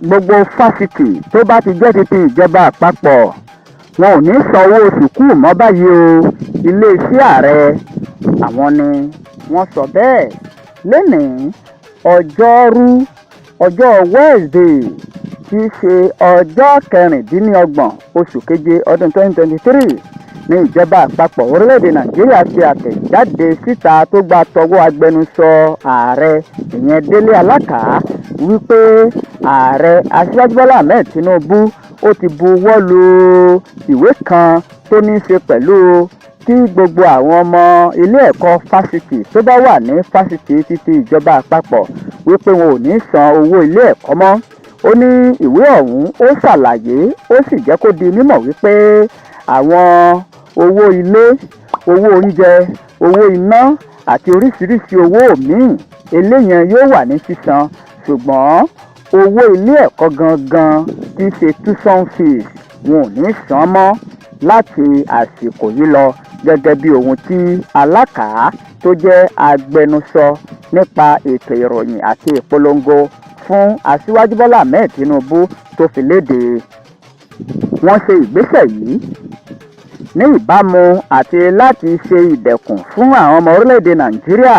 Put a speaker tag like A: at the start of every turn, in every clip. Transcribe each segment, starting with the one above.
A: Gbogbo fásitì tó bá ti jẹ́ ti ìjọba àpapọ̀, wọn ò ní san owó sùkúù mọ́ báyìí o. Iléeṣẹ́ ààrẹ, àwọn ni wọ́n sọ bẹ́ẹ̀ lónìí, Ọjọ́rú, ọjọ́ Wednesday, tí í ṣe ọjọ́ 26 oṣù keje ọdún 2023, ní ìjọba àpapọ̀ orílẹ̀-èdè Nàìjíríà ṣe àtẹ̀jáde síta tó gba tọwọ́ agbẹnusọ ààrẹ, ìyẹn Délé Alákà, wípé ààrẹ Aṣíwájú Bọ́lá Ahmed Tinubu ó ti buwọ́ lu ìwé kan tó ní í ṣe pẹ̀lú kí gbogbo àwọn ọmọ ilé ẹ̀kọ́ fásitì tó bá wà ní fásitì títí ìjọba àpapọ̀ wípé wọn ò ní san owó ilé ẹ̀kọ́ mọ́. Ó ní ìwé ọ̀hún ó ṣàlàyé, ó sì jẹ́ kó di mímọ̀ wípé àwọn owó ilé, owó oúnjẹ, owó iná àti oríṣiríṣi owó míì eléyẹn yóò wà ní sísan, ṣùgbọ́n owó ilé ẹ̀kọ́ gangan tí í ṣe tuition fees, wọn ò ní san mọ́ láti àsìkò yìí lọ, gẹ́gẹ́ bí ohun tí Alákàá tó jẹ́ agbẹnusọ nípa ètò ìròyìn àti ìpolongo fún Aṣíwájú Bọ́lá Ahmed Tinubu tó fi léde. Wọ́n ṣe ìgbésẹ̀ yìí ní ìbámu àti láti ṣe ìdẹ̀kùn fún àwọn ọmọ orílẹ̀-èdè Nàìjíríà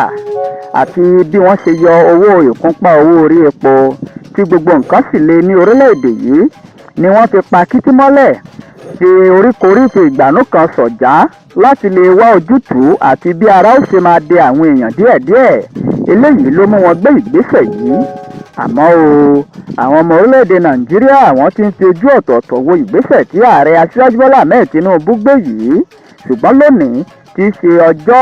A: àti bí wọ́n ṣe yọ owó ìkúnpá owó orí epo, tí gbogbo nǹkan sì le ní orílẹ̀-èdè yìí, ni wọ́n fi pa kítí mọ́lẹ̀, fi oríkorí, fi ìgbànú kan sọ̀já láti lè wá ojútùú àti bí ara ó ṣe máa de àwọn èèyàn díẹ̀díẹ̀. Eléyìí ló mú wọn gbé ìgbésẹ̀ yìí. Àmọ́ o, àwọn ọmọ orílẹ̀-èdè Nàìjíríà, àwọn ti ń fi ojú ọ̀tọ̀ọ̀tọ̀ wo ìgbésẹ̀ tí ààrẹ Aṣíwájú Bọ́lá Ahmed Tinubu gbé yìí. Ṣùgbọ́n lónìí tí í ṣe ọjọ́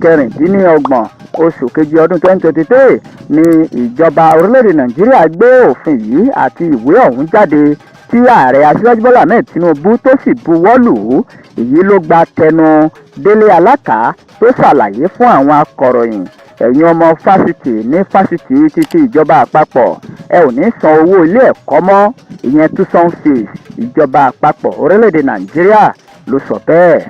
A: 26 oṣù kejì ọdún 2023 ni ìjọba orílẹ̀-èdè Nàìjíríà gbé òfin yìí àti ìwé ọ̀hún jáde, tí ààrẹ Aṣíwájú Bọ́lá Ahmed Tinubu tó sì buwọ́ lù ú. Èyí ló gba tẹnu Délé Alákà tó ṣàlàyé fún àwọn akọ̀ròyìn: ẹ̀yin ọmọ fásitì ní fásitì títí ìjọba àpapọ̀, ẹ ò ní san owó ilé ẹ̀kọ́ mọ́, ìyẹn tuition fees. Ìjọba àpapọ̀ orílẹ̀-èdè Nàìjíríà ló sọ bẹ́ẹ̀.